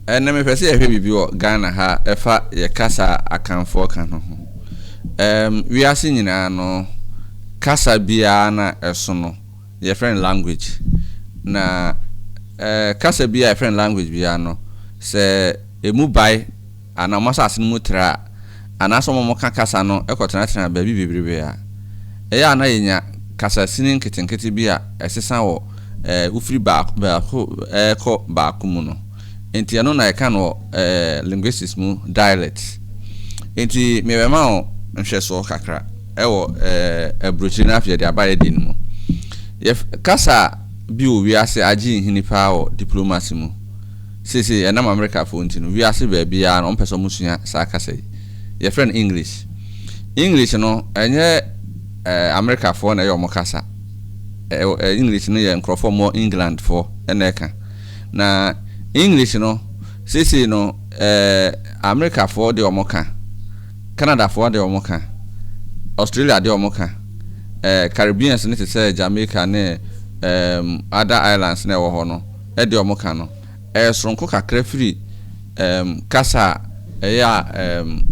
Ɛnnɛ mepɛ sɛ yɛhwɛ biribi wɔ Ghana ha a ɛfa yɛ kasa a Akanfoɔ ka no ho. Ɛɛm, wiase nyinaa no, kasa biara na ɛso no, yɛfrɛ no language. Na ɛɛ kasa biara a yɛfrɛ no language biara no, sɛ ɛmu bae anaa wɔn asase no mu tra a, anaasɛ wɔn a wɔka kasa no kɔtenatena baabi bebrebe a, ɛyɛ a na yɛnya kasasini nketenkete bi a ɛsesa wɔ wofiri baako baako rekɔ baako mu no. Nti ɛno na yɛka no wɔ linguistics mu dialect. Nti mebɛma wo nhwɛsoɔ kakra ɛwɔ aburokyire no afei yɛde aba yɛ deɛ no mu. Yɛ kasa bi wɔ wiase agye nhini paa wɔ diplomacy mu. Seesei ɛnam Amerikafoɔ nti no, wiase baabiara no wɔpɛ sɛ wɔsua saa kasa yi. Yɛfrɛ no English. English no, ɛnyɛ eh, Amerikafoɔ na ɛyɛ wɔn kasa. Eh, English no yɛ nkurɔfoɔ wɔn Englandfoɔ na ɛka. Na English no, seesei no, eh, Amerikafoɔ de wɔn ka, Canadafoɔ de wɔn ka, Australia de wɔn ka, eh, Caribbeans no te sɛ Jamaica ne eh, other islands na ɛwɔ hɔ no, deɛ wɔka no, ɛyɛ soronko kakra firi um, kasa a ɛyɛ a um,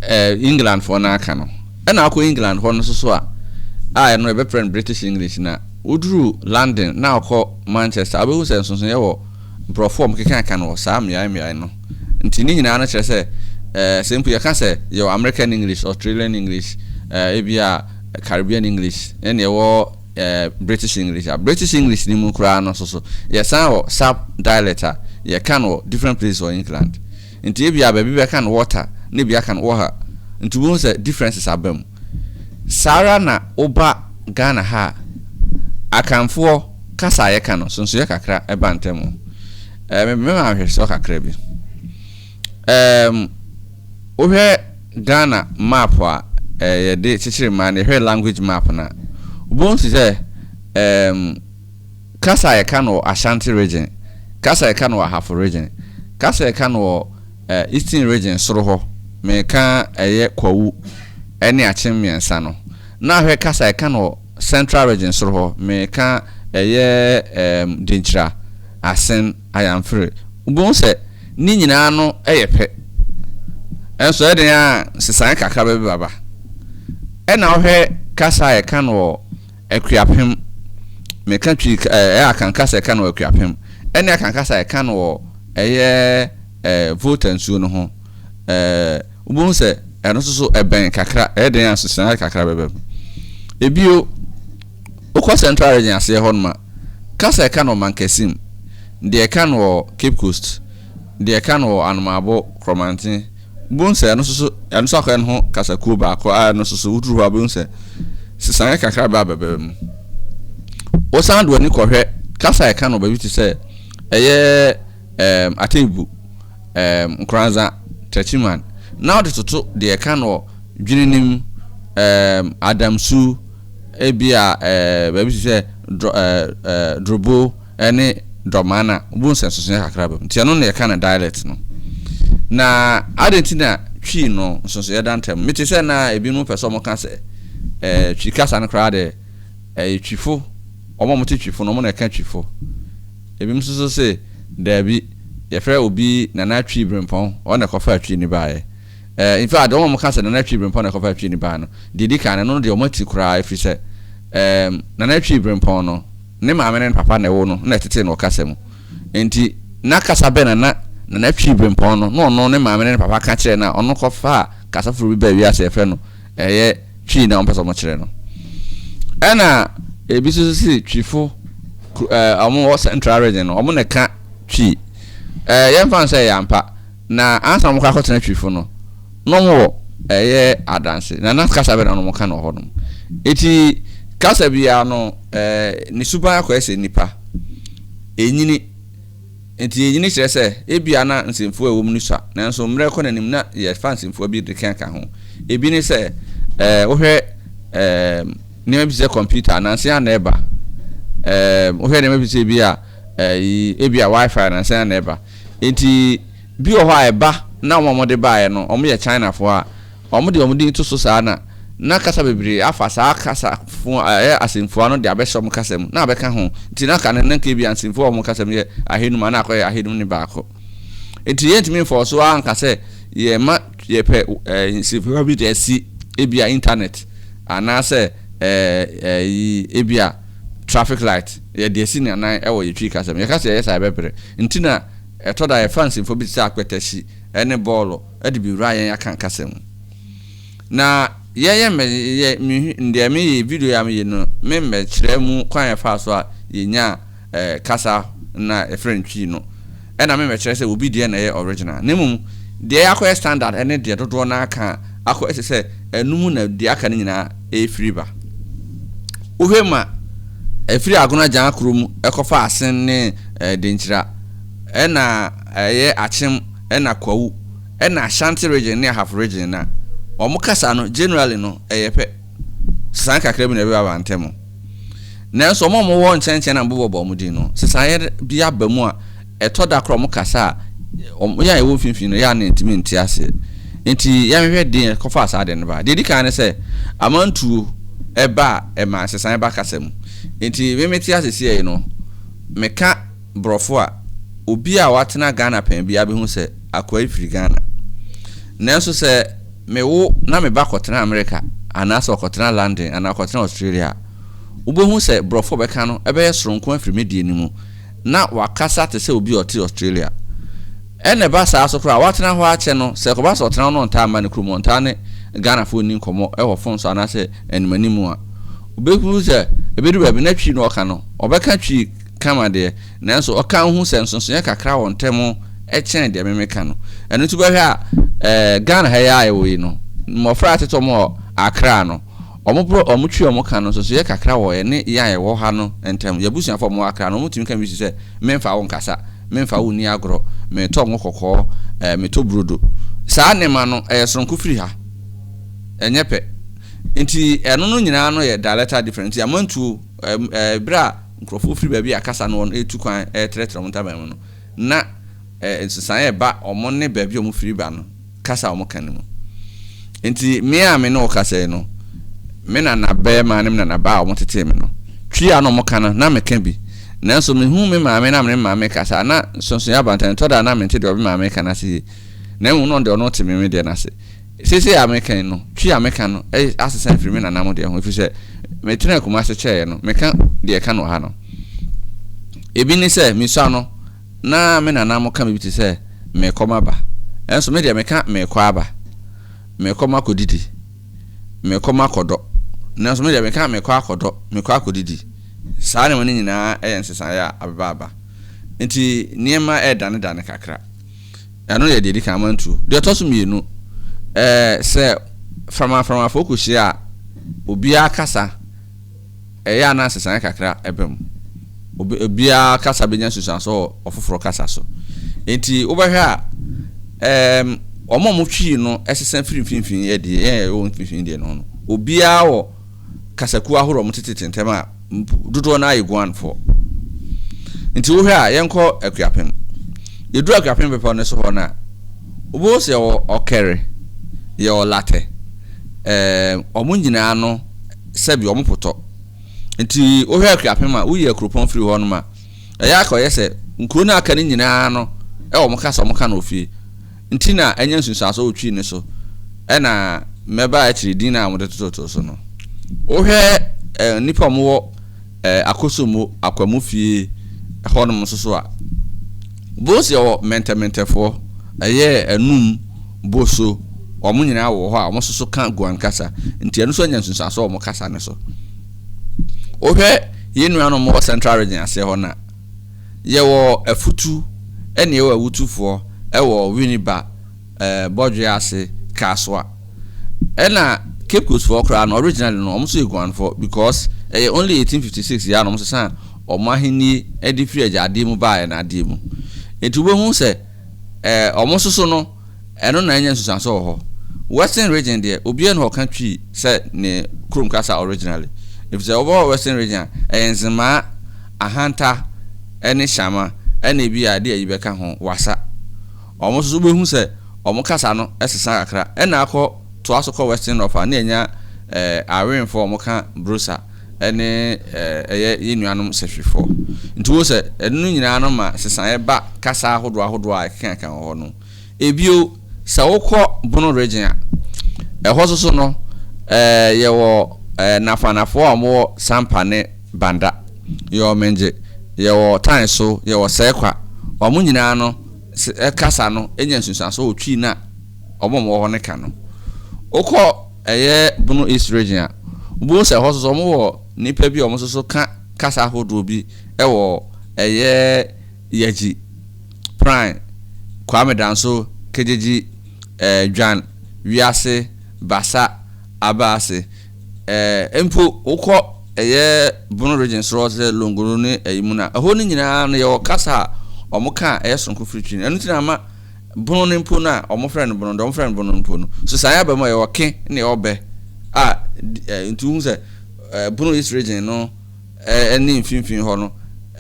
uh, Englandfoɔ no aka no. Ɛna akɔ England hɔ no nso so a, a ɛno yɛbɛfrɛ no British English na woduru London na akɔ Manchester, wobɛhu sɛ nsonsonoeɛ wɔ nkurɔfoɔ a wɔkeka no wɔ saa mmeae mmeae no. Nti ne nyinaa no kyerɛ sɛ, eh, sɛ mpo yɛka sɛ yɛwɔ American English, Australian English, eh, ebi a Caribbean English, ɛne ɛwɔ eh, British English a, British English no mu koraa no nso so, yɛsan wɔ sub dialect a yɛka no wɔ different places wɔ England. Nti ebia baabi bɛka no water na ebi aka no water. Nti wobɛhu sɛ differences aba mu. Saa ara na woba Ghana ha a, Akanfoɔ kasa a yɛka no, nsonsonoeɛ kakra ba ntam. Eh, mema ahwɛsoɔ kakra bi. Ɛɛm, wohwɛ Ghana map a yɛde kyekyere man no, yɛhwɛ language map no a, wobɛhu sɛ ɛɛm, kasa a yɛka no wɔ Ashanti region, kasa a yɛka no wɔ Ahafo region, kasa a yɛka no wɔ Eastern region soro hɔ, meka ɛyɛ Kwawu ne Akyem mmiɛnsa no, na ahwɛ kasa a yɛka no wɔ Central region soro hɔ, meka ɛyɛ ɛɛm, Denkyira, Asen, Ayamfre, wobɛhu sɛ ne nyinaa no yɛ pɛ. Nso ɛyɛ den a nsesaeɛ kakra bɛba ba. Ɛna wohwɛ kasa a yɛka no wɔ Akuapem, meka Twi ɛyɛ Akan kasa a yɛka no wɔ Akuapem, ɛne Akan kasa a yɛka no wɔ ɛyɛ Volta nsuo no ho, wobɛhu sɛ ɛno nso so ɛbɛn kakra, ɛyɛ den a nsesaeɛ kakra bɛba mu. Ebio, Wokɔ Central Region aseɛ hɔ nom a, kasa a ɛka no wɔ Mankasim, deɛ ɛka no wɔ Cape Coast, deɛ ɛka no wɔ Anomaabo, Korɔmanten, wobɛhu sɛ ɛno nso so, ɛno nso akɔyɛ ne ho kasakuo baako a ɛno nso so woduru hɔ a wobɛhu sɛ sesaeɛ kakra bɛba abɛba mu. Wosan de w'ani kɔhwɛ kasa a ɛka no wɔ baabi te sɛ ɛyɛ ɛɛm Atebu, ɛɛm Nkoranza, Techiman, na wode toto deɛ ɛka no wɔ Dwenenim, ɛɛm Adamsu, Ebia baabi te sɛ Drobo ne Dɔmana, wobɛhu sɛ nsonsonoeɛ kakra ba mu. Nti ɛno na yɛka no dialect no. Na adɛn nti na Twi no nsonsonoeɛ da ntam? Mete sɛ na ebinom pɛ sɛ wɔka sɛ Twi kasa no koraa deɛ ɛyɛ Twifo, wɔn a wɔte Twifo no wɔn na ɛka Twifo. Ebinom nso so se daabi, yɛfrɛ obi Nana Twi Berempɔn, ɔno na ɛkɔfaa Twi no baeɛ. Eh, in fact, wɔn a wɔka sɛ Nana Twi Berempɔn na ɛkɔfaa Twi no baeɛ no, deɛ ɛdi kan no, ɛno no deɛ wɔati koraa ɛfiri sɛ, eh, Nana Twi Berempɔn no, ne maame ne ne papa na ɛwoo no na ɛtetee no wɔ kasa mu. Enti, na kasa bɛn na na Nana Twi Berempɔn no, na ɔno ne maame ne ne papa ka kyerɛɛ no a ɔno kɔfaa kasa foforɔ bi baa wiase a yɛfrɛ no ɛyɛ Twi na wɔpɛ sɛ wɔkyerɛ no. Ɛna ebi nso se Twifo, eh, wɔn wɔ Central Region no, wɔn na ɛka Twi. Eh, yɛmfa no sɛ ɛyɛ ampa. Na ansa na wɔkɔ akɔtena Twifo no, na wɔwɔ ɛyɛ adanse. Na na kasa bɛn na wɔka no wɔ hɔnom? Eti kasa biara no, ɛɛ ne suban akɔyɛ sɛ nipa. Enyini. Enti enyini kyerɛ sɛ ebia na nsɛmfua a ɛwɔ mu no sua, nanso mmerɛ rekɔ n'anim na yɛfa nsɛmfua bi de ka ho. Ebi ne sɛ, ɛɛ wohwɛ ɛɛ nneɛma bi te sɛ kɔmputa, nansa yi ara na ɛba. Ɛɛ wohwɛ nneɛma bi te sɛ ebi a ɛɛ ebia Wi-Fi, nansa yi ara na ɛba. Enti bi wɔ hɔ a ɛba na wɔn a wɔde baeɛ no wɔyɛ Chinafoɔ a, wɔde wɔn din to so saa na. na kasa bebree afa saa kasa fo a ɛyɛ asɛmfua no de abɛhyɛ wɔn kasa mu na abɛka ho. Nti na kane no nka ebia nsɛmfua a wɔn kasa mu yɛ ahenum a na akɔyɛ ahenum ne baako. Nti yɛntumi mfɔɔ so ara nka sɛ yɛma yɛpɛ ɛɛ nsɛmfua bi de asi ebia internet anaasɛ ɛɛ ɛyi ebia traffic light yɛde asi ne anan ɛwɔ yɛ Twi kasa mu. Yɛka sɛ yɛyɛ saa yɛbɛbrɛ. Nti na ɛtɔ da yɛfa nsɛmfua bi te sɛ akpɛtɛhyi ɛne bɔɔlo ɛde bi wura yɛn Akan kasa mu. Na yɛyɛ mɛ yɛ me deɛ meyɛ video yi a meyɛ no me mmɛkyerɛ mu kwan a yɛfaa so a yɛnyaa eh, kasa na yɛfrɛ no Twi no. Ɛna me mmɛkyerɛ sɛ obi deɛ na ɛyɛ original. Na mmom deɛ akɔyɛ standard ɛne deɛ dodoɔ no ara ka a akɔ ɛsɛ sɛ ɛno mu na deɛ aka no nyinaa ɛfiri ba. Wohwɛ mu a ɛfiri Agona Gyan kurom ɛkɔfa Asen ne eh, Denkyira ɛna ɛyɛ Akyem ɛna Kwawu ɛna Ashanti region ne Ahafo region no a wɔn kasa no generally no ɛyɛ pɛ. Sesaeɛ kakra bi na ɛbɛba ba ntam. Nanso wɔn a wɔwɔ nkyɛnkyɛn na mobobɔbɔ wɔn din no, sesaeɛ bi aba mu a ɛtɔ da koraa wɔn kasa a wɔn yɛn a yɛwɔ mfimfini no yɛ a na yɛntumi nte aseɛ. Nti yɛnhwɛ deɛ ɛkɔfaa saa adeɛ no baeɛ. Deɛ ɛdi kan ne sɛ amantuo ɛba a ɛma nsesaeɛ ba kasa mu. Nti me mete ase seɛ yi no meka Borɔfo a, obi a watena Ghana pɛn biara bɛhu sɛ akoa yi firi Ghana. Nanso sɛ mewo na me ba kɔtena Amerika anaasɛ ɔkɔtena London anaa ɔkɔtena Australia a, wobɛhu sɛ Borɔfo a ɔbɛka no bɛyɛ soronko afiri me deɛ no mu na wakasa te sɛ obi a ɔte Australia. Ɛna ɛba saa nso koraa a, watena hɔ akyɛ no, sɛ ɛkɔba sɛ ɔtena hɔ na ɔntaa mma ne kurom, ɔntaa ne Ghanafoɔ nni nkɔmmɔ wɔ fon so anaasɛ animanimu a, wobɛhu sɛ ɛbɛdu baabi na Twi na ɔka no, ɔbɛka Twi kama deɛ, nanso ɔka hu sɛ nsonsonoeɛ kakra wɔ ntam kyɛn deɛ me meka no. Ɛno nti wobɛhwɛ a, eh, Ghana ha yi a yɛwɔ yi no, mmɔfra a tete wɔn wɔ Accra no, wɔn borɔ, wɔn twi a wɔka no, nsonsonoeɛ kakra wɔ yɛne yɛn a yɛwɔ ha no ntam. Yɛn abusuafoɔ a wɔwɔ Accra no, wɔtumi ka biribi te sɛ, memfa wo nkasa, memfa wo nni agorɔ, metɔ ngo kɔkɔɔ, eh, metɔ burodo. Saa nneɛma no, ɛyɛ soronko firi ha. Ɛnyɛ pɛ. Nti ɛno no nyinaa no yɛ dialectal difference. Nti amantuo, eh, berɛ a nkurɔfoɔ firi baabi a kasa no wɔ no retu kwan retrɛtrɛ wɔn ntaban mu no, na nsesaeɛ reba wɔn ne baabi a wɔfiri ba no kasa a wɔka no mu. Nti me a me ne wo kasa yi no, me nana barima ne me nana baa a wɔtetee me no, Twi a na wɔka no, na meka bi. Nanso mehu me maame na me ne me maame kasa a, na nsonsonoeɛ aba ntam. Ɛtɔ da a na mente deɛ me maame reka no ase yie, na mmom na ɔno deɛ ɔno te me me deɛ no ase. Seesei a mereka yi no, Twi a meka no asesa afiri me nananom deɛ ho, ɛfiri sɛ metenaa Kumasi kyɛeɛ no, meka deɛ ɛka no wɔ ha no. Ebi ne sɛ, mesua no, na me nananom ka biribi te sɛ, merekɔ maba. Nanso me deɛ meka merekɔ aba, merekɔ makɔdidi, merekɔ makɔdɔ. Nanso me deɛ meka merekɔ akɔdɔ, merekɔ akɔdidi. Saa nneɛma no nyinaa yɛ nsesaeɛ a abeba aba. Nti nneɛma redanedane kakra. Ɛno yɛ deɛ ɛdi kan, amantuo. Deɛ ɛtɔ so mmienu, ɛɛ sɛ framaframafoɔ kɔhyia a, obiara kasa, ɛyɛ a na nsesaeɛ kakra ɛba mu. Obi, obiara kasa bɛnya nsunsuansoɔ wɔ ɔfoforɔ kasa so. Enti wobɛhwɛ a, ɛɛm, wɔn a wɔtwii no sesa firi mfimfini yɛ deɛ, yɛn a yɛwɔ mfimfini deɛ no ho no, obiara wɔ kasakuo ahoroɔ a wɔtetete ntɛm a dodoɔ no ara yɛ Guanfoɔ. Nti wohwɛ a, yɛnkɔ Akuapem. Yɛduru Akuapem bepɔ no so hɔ no a, wobɛhu sɛ yɛwɔ Ɔkɛre, yɛwɔ Latɛ. Ɛɛ, wɔn nyinaa no, sɛbi wɔn potɔ. Nti wohwɛ Akuapem a, woyi Akuropɔn firi hɔ nom a, ɛyɛ akɔyɛ sɛ nkuro no a aka no nyinaa no, ɛwɔ wɔn kasa a wɔka no wɔ fie. Nti na anya nsunsuanso wɔ Twi no so ɛna mmɛbaa akyiri din a wɔde tototoo so no. Wohwɛ eh, nnipa a wɔwɔ eh, Akosombo, Akwamu fie hɔnom nso so a, wobɛhu sɛ yɛwɔ mɛntɛmɛntɛfoɔ, ɛyɛ Anum, Boso, wɔn nyinaa wɔ hɔ a wɔn nso so ka Guan kasa. Nti ɛno nso anya nsunsuanso wɔ wɔn kasa no so. Wohwɛ yɛn nuanom wɔ Central Region aseɛ hɔ no a, Yɛwɔ afutu ɛne yɛwɔ awutufoɔ ɛwɔ Winneba, ɛɛ Bɔdwe ase, Kasoa. Ɛna Cape Coast foɔ koraa no originally no wɔn nso yɛ Guanfoɔ because ɛyɛ only 1856 yɛ a na wɔn sesaa wɔn ahennie ɛde firi agyadeɛ mu baa ɛnaadeɛ mu. Nti wobɛhu sɛ ɛɛ wɔn nso so no Ɛno na anya nsusuanso wɔ hɔ. Western region deɛ obiara nni hɔ ɔka Twi sɛ ne kurom kasa originally. Efisɛ wobɛwɔ Western region a, ɛyɛ Nzemaa, Ahanta ne Shama ɛna ebi a ɛde ayi bɛka ho, Wassa. Wɔn nso so wobɛhu sɛ wɔn kasa no sesa kakra. Ɛna akɔ toa so kɔ Western North a na yɛanya Awenfoɔ a wɔka Brosa ne ɛyɛ yɛn nuanom Sɛhwifoɔ. Nti wohu sɛ ɛno no nyinaa no ma sesaeɛ ba kasa ahodoɔ ahodoɔ a ɛkeka wɔ hɔ no. Ebio, sɛ wokɔ Bono region a, ɛhɔ nso so no, yɛwɔ Nafanafoɔ a wɔwɔ Sampa ne Banda, yɛwɔ Mengye, yɛwɔ Tanso, yɛwɔ Sɛkwa. Wɔn nyinaa no kasa no nya nsunsuansoɔ wɔ Twi no a wɔn a wɔwɔ hɔ no ka no. Wokɔ ɛyɛ Bono East region a, wobɛhu sɛ ɛhɔ nso so wɔwɔ nnipa bi a wɔn nso so ka kasa ahodoɔ bi wɔ ɛyɛ Yagyi, Pran, Kwame Danso, Kegyegyi, eh, Dwan, Wiase, Basa, Abaase. Eh, mpo wokɔ ɛyɛ Bono region soro hɔ sɛ Longoro ne ɛyi mu no a, ɛhɔ no nyinaa no yɛwɔ kasa a wɔka a ɛyɛ soronko firi Twi no. Ɛno nti na ama Bono no mpo no a wɔfrɛ no Bono, deɛ wɔfrɛ no Bono no mpo no, so saa aba mu a yɛwɔ ke ne yɛwɔ bɛ a, nti wohu sɛ Bono East region no ne mfimfini hɔ no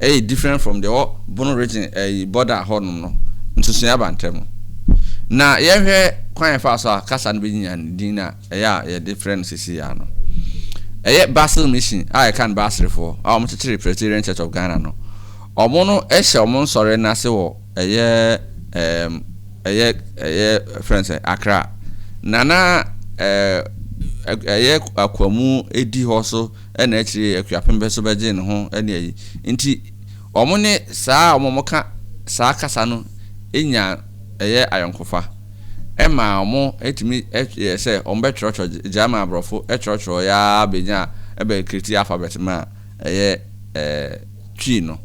yɛ different from deɛ ɛwɔ Bono region ɛyi border hɔ nom no, nsusuiɛ aba ntɛm. Na yɛhwɛ kwan a yɛfa so a kasa no bɛnya ne din a ɛyɛ a yɛde frɛ no seesei ara no. Ɛyɛ Basel Mission a yɛka no Baselfoɔ a wɔkyekyeree Presbyterian Church of Ghana no, wɔn no hyɛ wɔn nsɔre no ase wɔ ɛyɛ ɛɛm ɛyɛ ɛyɛ frɛ no sɛ Accra. Na na ɛɛ ɛyɛ Akwamu di hɔ so ɛna akyire Akuapem bɛ so bɛgyee ne ho ɛne ayi. Nti wɔn ne saa a wɔn wɔka saa kasa no nya ɛyɛ ayɔnkofa. Ɛmaa wɔn tumi yɛɛ sɛ wɔn bɛtwerɛtwerɛ German aborɔfo twerɛtwerɛeɛ ara bɛnyaa ɛbɛ create alphabet maa ɛyɛ ɛɛ Twi no.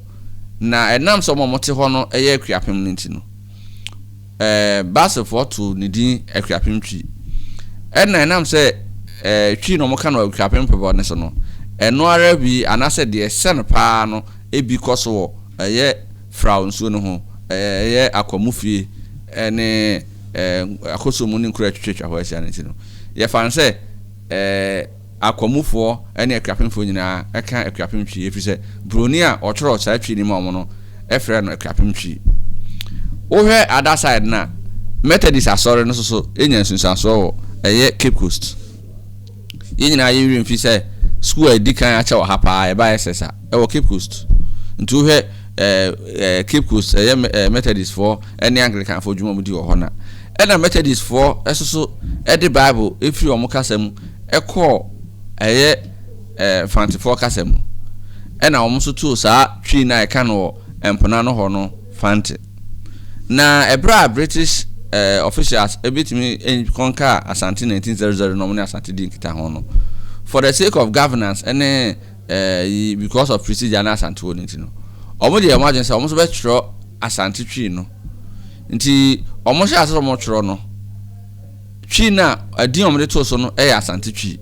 Na ɛnam sɛ wɔn a wɔte hɔ no yɛ Akuapem no nti no, ɛɛ Baselfoɔ too ne din Akuapem Twi. Ɛna ɛnam sɛ ɛɛ Twi na wɔka no Akuapem bepɔ no so no, ɛno ara bi anaasɛ deɛ ɛsɛ no paa no bi kɔ so wɔ ɛyɛ Frao nsuo no ho, ɛyɛ Akwamu fie ne ɛɛ Akosombo ne nkuro a atwitwatwa hɔ ahyia no nti no, yɛfa no sɛ ɛɛ Akwamufoɔ ne Akuapemfoɔ nyinaa ka Akuapem Twi ɛfiri sɛ buroni a ɔtwerɛɛ saa Twi no maa wɔn no frɛɛ no Akuapem Twi. Wohwɛ other side no a, Methodist asɔre no nso so nya nsunsuansoɔ wɔ ɛyɛ Cape Coast. Yɛn nyinaa yɛn werɛ mfi sɛ sukuu a ɛdi kan akyɛ wɔ ha paa ɛbaeɛ sɛsa ɛwɔ Cape Coast. Nti wohwɛ ɛɛ ɛɛ Cape Coast ɛyɛ ɛɛ Methodistfoɔ ne Anglicanfoɔ dwuma a wɔdi wɔ hɔ no a, ɛna Methodistfoɔ nso so de Bible firi wɔn kasa mu kɔɔ ɛyɛ ɛɛ Mfantefoɔ kasa mu. Ɛna wɔn nso too saa Twi no a ɛka no wɔ mpona no hɔ no Fante. Na ɛberɛ a British ɛɛ officials bɛtumi kɔnkaa Asante 1900 na wɔn ne Asante dii nkitaho no, for the sake of governance ne ɛɛ because of procedure na Asante wɔ no nti no, wɔn deɛ wɔn adwene sɛ wɔn nso bɛtwerɛ Asante Twi no. Nti wɔn hyɛ ase sɛ wɔtwerɛ no, Twi no a ɛdin a wɔde too so no yɛ Asante Twi.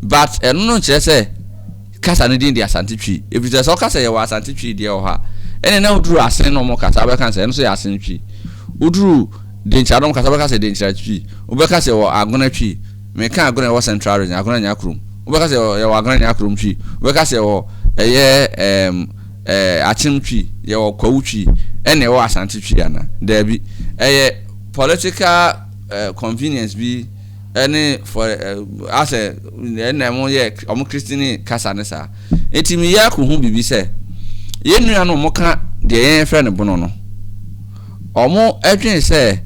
But ɛno no nkyerɛ sɛ kasa no din de Asante Twi. Ɛfiri sɛ sɛ wɔka sɛ yɛwɔ Asante Twi deɛ wɔ hɔ a, ɛnna na woduru Asen na wɔn kasa wobɛka sɛ ɛno nso yɛ Asen Twi. Woduru Denkyira na wɔn kasa wobɛka sɛ Denkyira Twi. Wobɛka sɛ wɔ Agona Twi. Meka Agona ɛwɔ Central Region, Agona Nyakrom. Wobɛka sɛ yɛwɔ Agona Nyakrom Twi. Wobɛka sɛ wɔ ɛyɛ ɛɛm ɛɛ Akyem Twi, yɛwɔ Kwawu Twi, ɛna ɛwɔ Asante Twi ana? Daabi. Ɛyɛ political eh, convenience bi ɛne for eh, asɛ ɛna wɔn yɛ wɔn kristini kasa ne saa. Nti meyɛ akɔhu biribi sɛ yɛn nua no wɔn ka deɛ yɛn fɛ no bono no, wɔn ɛdwen sɛ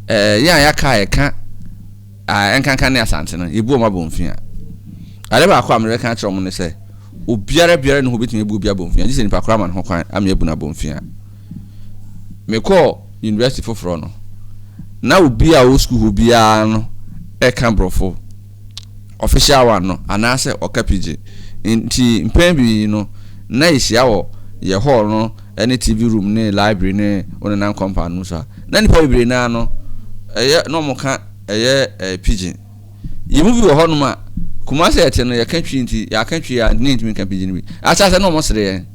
ɛɛ yɛn a yɛaka a yɛka a ɛnkanka ne Asante no, yɛbu wɔn abomfia. Ade baako a merebɛka akyerɛ wɔn ne sɛ, obiara biara ne ho bɛtumi abu obi abomfia, gye sɛ nipa koraa ma ne ho kwan ama yɛabu no abomfia. Mekɔɔ university foforɔ no, na obi a ɔwɔ sukuu hɔ biara no ɛka borɔfo, official one no, anaasɛ ɔka pidgin. Nti mpɛn pii no, na yɛhyia wɔ yɛ hall no ne TV room ne library ne wo nenam compound mu so a, na nnipa bebree naa no, ɛyɛ na wɔka ɛyɛ ɛɛ pidgin. Yɛn mu bi wɔ hɔnom a, Kumasi a yɛte no, yɛka Twi nti, yɛaka Twi a, nti na yɛntumi nka pidgin bi. Ahyɛase no na wɔsere yɛn.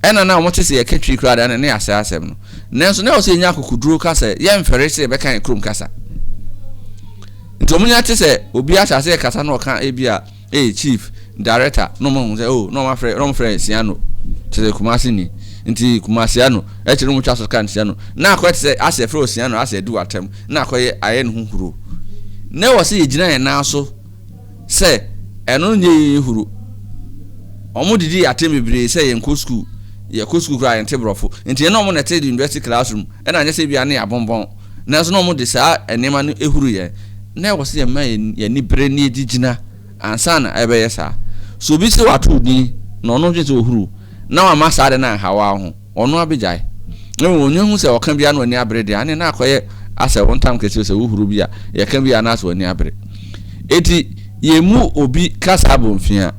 Ɛna na wɔte sɛ yɛka Twi koraa deɛ, ɛna ne yɛasɛe asɛm no. Nanso na ɛwɔ sɛ yɛnya akokoduro ka sɛ yɛmfɛre sɛ yɛbɛka yɛn kurom kasa. Nti wɔn nya te sɛ obi ahyɛ aseɛ kasa na ɔka ebi a, Ee chief, director, na ɔmo ahu sɛ oh na ɔmo afrɛ na ɔmo frɛ Siano kyerɛ sɛ Kumasi ni nti Kumasiano ɛkyerɛ na ɔmo twa so ka no Siano na akɔyɛ te sɛ asɛ ɛfrɛ wɔ Siano asɛ adi wɔ atɛm na akɔyɛ ayɛ ne ho huro na ɛwɔ sɛ yɛgyina yɛn nan so. sɛ ɛno nyɛ yɛn huro. Wɔdidi yɛn atɛm bebree sɛ yɛnkɔ sukuu, yɛkɔ sukuu koraa a yɛnte borɔfo. Nti yɛne wɔn na ɛte university classroom, ɛna anyɛ sɛ ebia na yɛabonbɔn. Nanso na wɔde saa nneɛma no huru yɛn. Na ɛwɔ sɛ yɛma yɛn ani bere na yɛdi gyina ansa na ɛbɛyɛ saa. Sɛ obi se wato wo din na ɔno dwen sɛ ɔhuru wo, na wamma saa ade no anhaw wo ho, ɔno ara bɛgyae. Na mmom ɔnya hu sɛ ɔka biara na w'ani abere deɛ, ɛnneɛ na akɔyɛ asɛ wo ntam kɛseɛ sɛ wohuru bi a, yɛka bi a na asɛ w'ani abere. Enti yɛmmu obi kasa abomfia.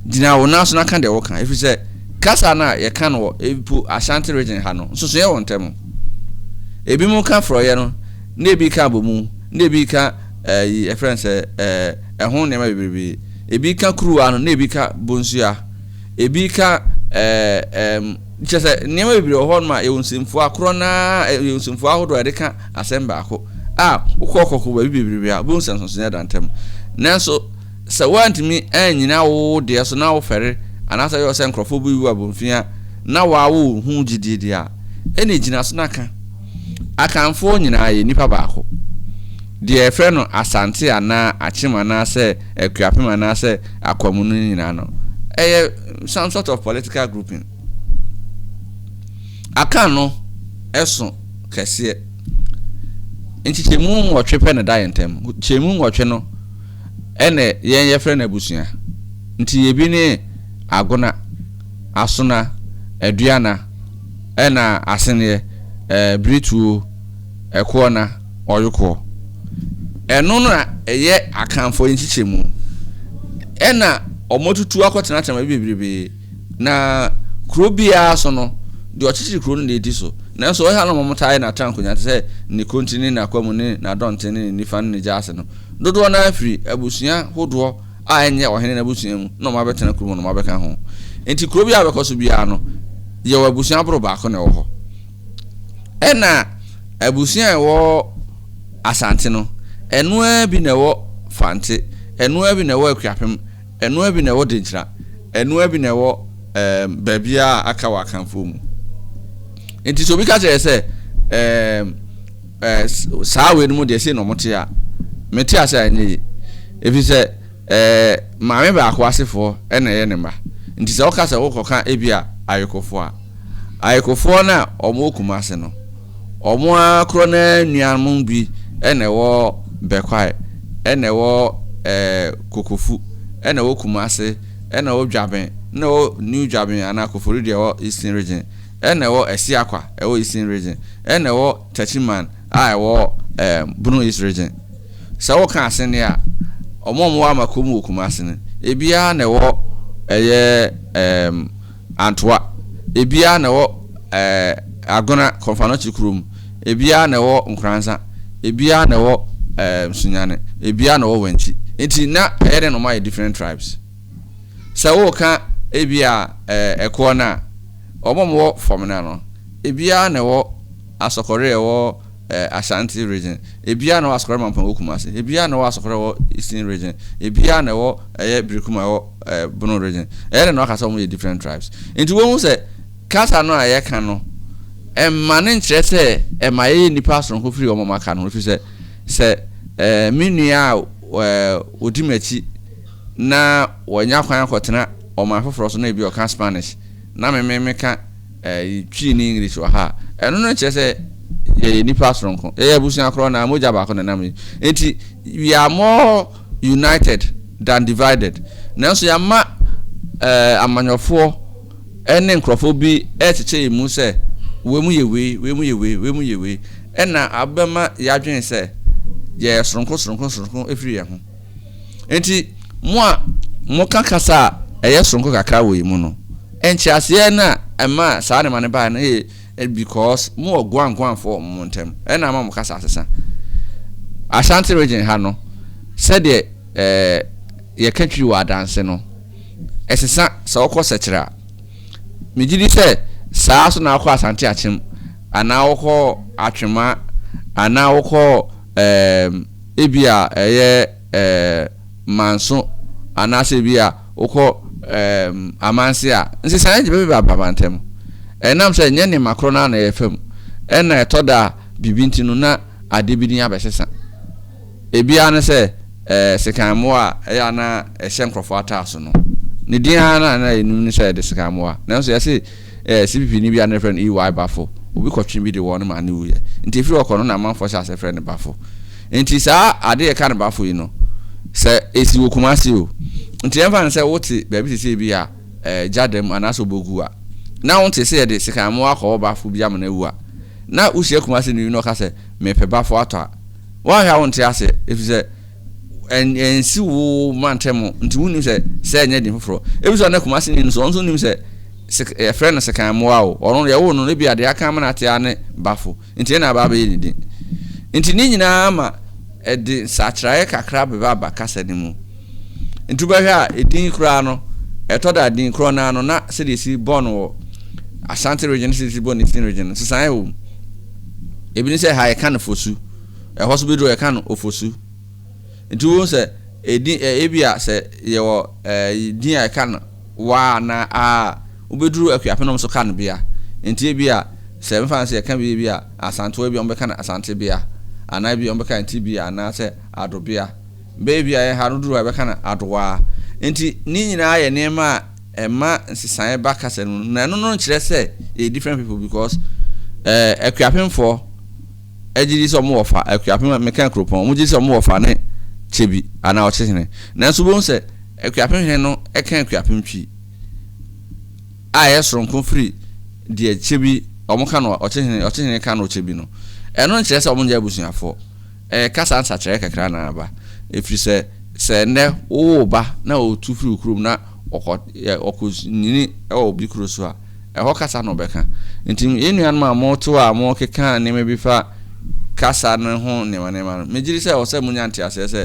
Gyina wo nan so na ka deɛ woka, ɛfiri sɛ kasa no a yɛka no wɔ mpo Ashanti region ha no, nsonsonoeɛ wɔ ntam. Ebinom ka forɔeɛ no, na ebi ka abomu, na ebi ka ɛyi yɛfrɛ no sɛ ɛɛ ɛho nneɛma bebrebe. Ebi ka kuruwa no, na ebi ka bonsua. Ebi ka ɛɛ ɛɛm kyerɛ sɛ nneɛma bebree wɔ hɔnom a yɛwɔ nsɛmfua korɔ no ara, yɛwɔ nsɛmfua ahodoɔ a yɛde ka asɛm baako a wokɔ kɔkɔ baabi bebrebe a wobɛhu sɛ nsonsonoeɛ da ntam. Nanso sɛ woantumi annyina wo deɛ so na wofɛre anaasɛ woyɛ sɛ nkurɔfoɔ bu wo abomfia na woawo wo ho gyidie deɛ a, ɛnneɛ gyina so na ka. Akanfoɔ nyinaa yɛ nnipa baako. Deɛ yɛfrɛ no Asante anaa Akyem anaasɛ Akuapem anaasɛ Akwamu no nyinaa no, ɛyɛ some sort of political grouping. Akan no so kɛseɛ. Nkyekyɛmu nwɔtwe pɛ na ɛda yɛn ntam. Nkyɛmu nwɔtwe no ɛna yɛn yɛfrɛ no abusua. Nti ebi ne Agona, Asona, Aduana, ɛna Aseneɛ, ɛɛ Birituo, Ɛkoɔna, Ɔyokoɔ. Ɛno na ɛyɛ Akanfoɔ yi nkyekyɛmu. Ɛna wɔatutu akɔtenatena baabi bebrebe. Na kuro biara so no, deɛ ɔkyekyere kuro no na ɛdi so. Nanso ɛha na wɔtaa yɛ n'atra nkonnwa te sɛ ne konti ne n'akwamu ne n'adɔnten ne ne nifa ne ne gyaase no. Dodoɔ no ara firi abusua hodoɔ a ɛnyɛ ɔhene no abusua mu na wɔabɛtena kurom na wɔabɛka ho. Enti kuro biara a wobɛkɔ so biara no, yɛwɔ abusua boro baako na ɛwɔ hɔ. Ɛna abusua a ɛwɔ Asante no, ɛno ara bi na ɛwɔ Fante, ɛno ara bi na ɛwɔ Akuapem, ɛno ara bi na ɛwɔ Denkyira, ɛno ara bi na ɛwɔ ɛɛm baabiara a aka wɔ Akanfoɔ mu. Nti sɛ obi ka kyerɛ sɛ ɛɛm ɛɛ saa wei no mu deɛ sei na wɔte a, mete ase a ɛnyɛ yie. Ɛfiri sɛ ɛɛ maame baako asefoɔ na ɛyɛ ne mma. Nti sɛ woka sɛ wokɔka ebi a ayekofoɔ a, ayekofoɔ no a wɔwɔ Kumase no, wɔn ara korɔ no ara nuanom bi na ɛwɔ Bɛkwae, ɛna ɛwɔ ɛɛ Kokofu, ɛna ɛwɔ Kumase, ɛna ɛwɔ Dwaben, ɛna ɛwɔ New Dwaben anaa Koforidua ɛwɔ Eastern Region, ɛna ɛwɔ Asiakwa ɛwɔ Eastern Region, ɛna ɛwɔ Techiman a ɛwɔ ɛɛ Bono East Region. Sɛ woka Asene a, wɔn a wɔwɔ Amakom wɔ Kumasi no, ebiara na ɛwɔ ɛyɛ ɛɛm Antoa, ebiara na ɛwɔ ɛɛ Agona Kɔmfanɔkye kurom, ebiara na ɛwɔ Nkoranza, ebiara na ɛwɔ ɛɛm Sunyani, ebiara na ɛwɔ Wankyi. Nti na ɛyɛ dɛn na wɔayɛ different tribes? Sɛ woka ebia ɛɛ ɛkoɔ no a, wɔn a wɔwɔ Fɔmena no, ebiara na ɛwɔ Asɔkɔre a ɛwɔ eh, Ashanti region. Ebiara na ɛwɔ Asɔkɔre Mampong ɛwɔ Kumasi. Ebiara na ɛwɔ Asɔkɔre ɛwɔ Eastern region. Ebiara na ɛwɔ ɛyɛ Birikuma ɛwɔ eh, Bono region. Ɛyɛ dɛ na waka sɛ wɔn yɛ different tribes. Nti wɔn sɛ kasa no a yɛka no ɛmma ne nkyerɛ sɛ ɛma yɛyɛ nnipa asonko firi wɔn a aka no ho ɛfiri sɛ sɛ eh, me nua a eh, ɔdi m'akyi na wɔanya kwan akɔtena ɔman foforɔ so na ebi ɔka Spanish na me me meka eh, Twi ne English wɔ ha a, ɛno no nkyerɛ sɛ yɛyɛ nnipa soronko. Yɛyɛ abusua korɔ na mogya baako na ɛnam yi. Nti, we are more united than divided. Nanso yɛama eh, amanyɔfoɔ ne nkurɔfoɔ bi rekyekyɛ yɛn mu sɛ wei mu yɛ wei, wei mu yɛ wei, wei mu yɛ wei. Ɛna abɛma yɛadwene sɛ yɛyɛ soronko soronko soronko firi yɛn ho. Enti mo a moka kasa a ɛyɛ soronko kakra wɔ yi mu no, nkyerɛaseɛ no a ɛmaa saa nneɛma no baeɛ no yɛ because mowɔ guanguanfoɔ wɔ mo ntam, ɛna ama mo kasa asesa. Ashanti region ha no, sɛdeɛ ɛɛ yɛka Twi wɔ Adanse no, ɛsesa sɛ wokɔ Sɛkyerɛ a. Megye di sɛ saa so na wokɔ Asante Akyem anaa wokɔ Atwema anaa wokɔ ɛɛm Ebia ɛyɛ ɛɛ manso anaasɛ ebia wokɔ ɛɛ amanse a, nsesaeɛ gye bɛbɛba aba ntam. Ɛnam sɛ ɛnyɛ nneɛma korɔ no ara na yɛfa mu, ɛna ɛtɔ da a biribi nti no na adeɛ bi din abɛsesa. Ebi ara ne sɛ Sekan mmoa a ɛyɛ a na ɛhyɛ nkurɔfoɔ ataaso no, ne din ara na na yɛnim ne sɛ yɛde sekan mmoa. Nanso yɛse CPP ni bi a na yɛfrɛ no EY Bafo, obi kɔtwe bi de wɔɔ no maa no wuiɛ. Nti ɛfiri hɔ kɔ no na amanfoɔ hyɛ aseɛ frɛ no Bafo. Nti saa adeɛ a yɛka no Bafo yi no, sɛ ɛsi wɔ Kumasi o, nti yɛmfa no sɛ wote baabi te sɛ ebi a Gyadam anaasɛ Obogu a, na wonte sɛ yɛde sekan mmoa akɔwɔ Bafo bi ama no awu a, na wohyia Kumasi ni bi na ɔka sɛ mepɛ Bafo atɔ a, Woanhwɛ a wonte aseɛ, ɛfiri sɛ ɛnsi wo mantam nti wonnim sɛ sɛ ɛnyɛ din foforɔ. Ebi nso a na Kumasini no nso ɔno nso nnim sɛ yɛfrɛ no sekan mmoa o. Ɔno yɛwoo no no ebi a deɛ aka ama no ate ara ne Bafo nti ɛna aba abɛyɛ ne din. Nti ne nyinaa ma ɛde nsakyeraeɛ kakra bɛba aba kasa no mu. Nti wobɛhwɛ a edin koraa no ɛtɔ da a din korɔ no ara no na sɛdeɛ ɛsi bɔ no wɔ Ashanti region ne sɛdeɛ ɛsi bɔ no Eastern region no nsesaeɛ wɔ mu. Ebi ne sɛ ha yɛka no Fosu, ɛhɔ nso bɛduru hɔ yɛka no Ofosu. Nti wobɛhu sɛ edin ebi a sɛ yɛwɔ ɛɛ din a yɛka no Wa anaa A a, wobɛduru Akuapem na wɔn nso ka no Bea. Nti ebi a sɛ mfa no sɛ yɛka bi ebi a Asantewa ebi a wɔbɛka no Asantebea anaa ebi a wɔbɛka no Tibea anaasɛ Adobea. Bɛ ebi a yɛn ha no duru hɔ a yɛbɛka no Adowaa. Nti ne nyinaa yɛ nneɛma a ɛma nsesaeɛ ba kasa no mu na ɛno no nkyerɛ sɛ yɛyɛ different people because eh, Akuapemfoɔ gye di sɛ wɔn wɔ fa, Akuapem meka kuropɔn, wɔn gye di sɛ wɔn wɔ fa ne Kyebi anaa Ɔkyehene. Nanso wobɛhu sɛ Akuapem hene no ka Akuapem Twi a ɛyɛ soronko firi deɛ Kyebi wɔn ka no Ɔkyehene, Ɔkyehene ka no Kyebi no. Ɛno nkyerɛ sɛ wɔn nyɛ abusuafoɔ. Ɛyɛ kasa nsakyeraɛ kakra na aba. Ɛfiri sɛ, sɛ nnɛ wowo wo ba na ɔtu firi wo kurom na ɔkɔ yɛ ɔkɔnyini wɔ obi kuro so a, ɛhɔ kasa na ɔbɛka. Nti yɛn nuanom a mote hɔ a mokeka nneɛma bi fa kasa no ho nneɛma nneɛma no, megye di sɛ ɛwɔ sɛ monya nteaseɛ sɛ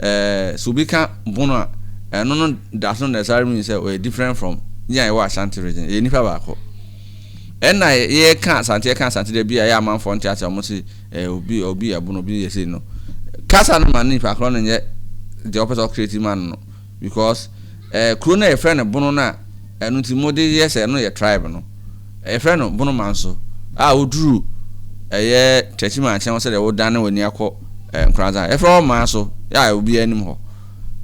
ɛɛ sɛ obi ka Bono a, ɛno no does not necessarily mean sɛ ɔyɛ different from yɛn a yɛwɔ Ashanti region. Yɛyɛ nnipa baako. Ɛna yɛka Asante yɛka Asante da bi a ɛyɛ amanfoɔ nte aseɛ wɔn se ɛɛ obi obi yɛ Bono obi yɛ sei no. Kasa no ma nipa korɔ no nyɛ deɛ ɔpɛ sɛ ɔcreate ma no no. Because eh, kuro no a yɛfrɛ no Bono no a ɛno nti mode yɛ sɛ ɛno yɛ tribe no, yɛfrɛ no Bono Manso a woduru ɛyɛ Techiman nkyɛn hɔ sɛdeɛ wodane w'ani akɔ eh, Nkoranza. Yɛfrɛ hɔ Manso yɛ a obiara anim hɔ.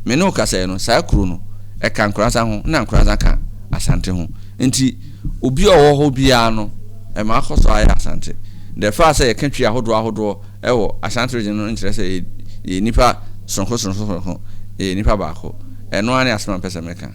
Me ne wo kasa yi no, saa kuro no ɛka Nkoranza ho na Nkoranza ka Asante ho. Nti obi a ɔwɔ hɔ biara no ɛma akɔ so ayɛ Asante. The fact sɛ yɛka Twi ahodoɔ ahodoɔ wɔ Ashanti region no nkyerɛ sɛ yɛyɛ nnipa soronko soronko soronko, yɛyɛ nnipa baako. Ɛno ara ne asɛm a mepɛ sɛ meka.